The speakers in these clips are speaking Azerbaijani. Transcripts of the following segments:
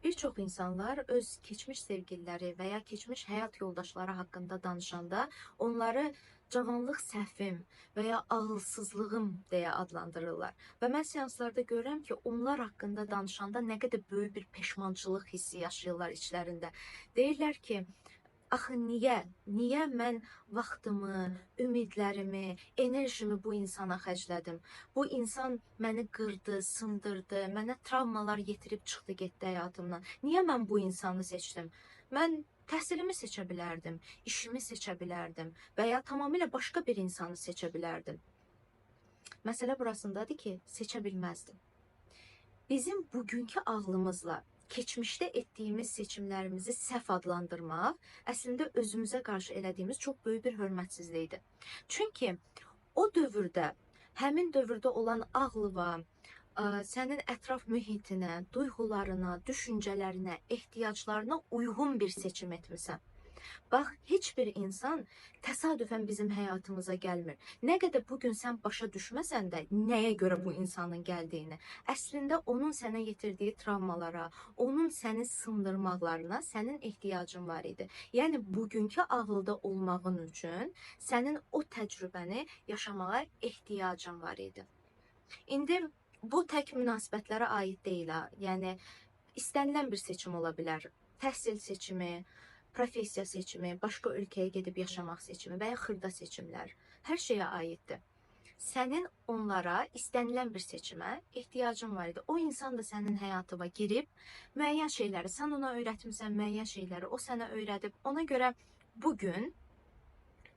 Bir çox insanlar öz keçmiş sevgililəri və ya keçmiş həyat yoldaşları haqqında danışanda onları cavanlıq səhvim və ya ağılsızlığım deyə adlandırırlar. Və mən seanslarda görürəm ki, onlar haqqında danışanda nə qədər böyük bir peşmançılıq hissi yaşayırlar içlərində. Deyirlər ki, axı niyə? Niyə mən vaxtımı, ümidlərimi, enerjimi bu insana xərclədim? Bu insan məni qırdı, sındırdı, mənə travmalar yetirib çıxdı getdi həyatımdan. Niyə mən bu insanı seçdim? Mən təhsilimi seçə bilərdim, işimi seçə bilərdim və ya tamamilə başqa bir insanı seçə bilərdim. Məsələ burasındadır ki, seçə bilməzdim. Bizim bugünkü ağlımızla keçmişdə etdiyimiz seçimlərimizi səhv adlandırmaq əslində özümüzə qarşı elədiyimiz çox böyük bir hörmətsizlikdir. Çünki o dövrdə, həmin dövrdə olan ağlıva, sənin ətraf mühitinə, duyğularına, düşüncələrinə, ehtiyaclarına uyğun bir seçim etmisən. Bax, heç bir insan təsadüfən bizim həyatımıza gəlmir. Nə qədər bugün sən başa düşməsən də nəyə görə bu insanın gəldiyini, əslində onun sənə yetirdiyi travmalara, onun səni sındırmaqlarına sənin ehtiyacın var idi. Yəni bugünkü ağılda olmağın üçün sənin o təcrübəni yaşamağa ehtiyacın var idi. İndi bu tək münasibətlərə aid deyil ha. Yəni istənilən bir seçim ola bilər. Təhsil seçimi, professiya seçimi, başqa ölkəyə gedib yaşamaq seçimi və ya xırda seçimlər, hər şeyə aiddir. Sənin onlara istənilən bir seçimə ehtiyacın var idi. O insan da sənin həyatına girib müəyyən şeyləri sən ona öyrətmisən, müəyyən şeyləri o sənə öyrədib. Ona görə bugün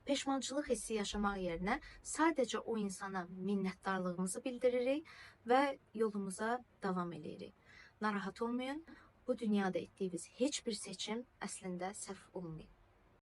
peşmançılıq hissi yaşamaq yerinə sadəcə o insana minnətdarlığımızı bildiririk və yolumuza davam eləyirik. Narahat olmayın. Bu dünyada etdiyimiz heç bir seçim əslində səhv olmayıb.